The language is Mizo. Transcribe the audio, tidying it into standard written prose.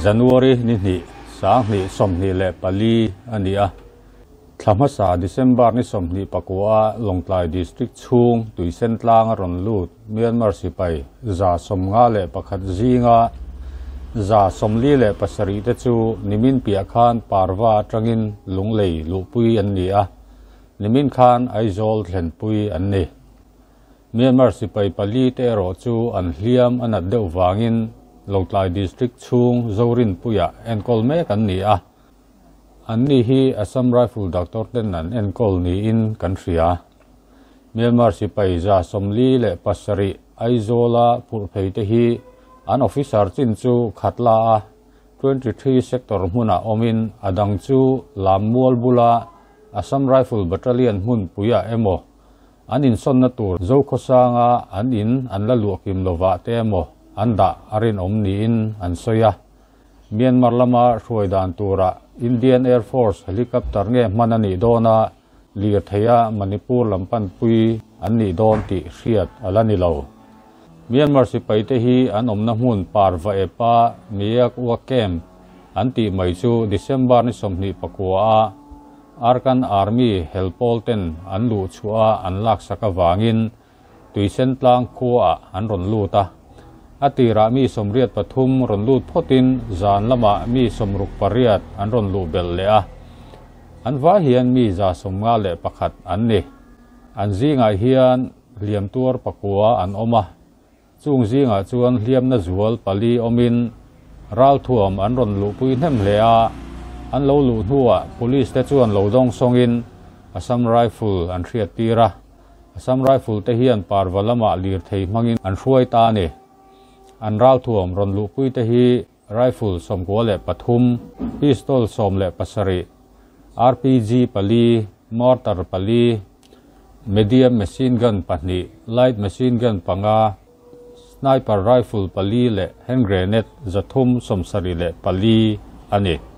January ni hnih, 2024 a ni a. Thla hmasa December ni 29 a Lawngtlai District chhung Tuisen tlang a rawn lut Myanmar sipai 151 zinga 47 te chu nimin piah khan Parva atangin Lunglei luhpui an ni a, nimin khan Aizawl thlenpui an ni. Myanmar sipai pali te erawh chu an hliam a nat deuh vangin Lawngtlai District chhung Zorinpuia enkawl mek an ni a. An ni hi Assam Rifle doctor ten an enkawl niin kan hria. Myanmar sipai 47 Aizawla phurh phei te hi an officer chin chu khatla a 23 sector hmuna awmin a dang chu Lammual bula Assam Rifle Battalion hmun puia emaw an insawnna tur Zokhawsanga an in an la luahkim lova te emaw an dah a rinawm niin an sawi a. Myanmar lama hruai dan tura Indian Air Force helicopter nge hman a nih dawn a, lir theia Manipur lampan pui an nih dawn tih hriat a la ni lo. Myanmar sipai te hi an awmna hmun Parva epa Miak Ua Camp an tih mai chu December ni 29 a Arakan Army helpawl ten an luh chhuah an laksak awangin Tuisen tlang khua an rawn lut a. A tirah mi 83 rawn lut phawtin zan lama mi 68 an rawn luh belh leh a. An va hian mi 151 an ni. An zingah hian hliam tuar pakua an awm a. Chung zingah chuan hliamna zual pali awmin ral thuam an rawn luhpui hnem hle a. An lo luh hnuah police te chuan lo dawng sawngin Assam Rifle an hriat tir a. Assam Rifle te hian Parva lama lir thei hmangin an hruai ta ni. An ral thuam rawn luhpui te hi rifle 93, pistol 17, RPG pali, mortar pali, medium machine gun pahnih, light machine gun panga, sniper rifle pali leh hand grenade 374 ani.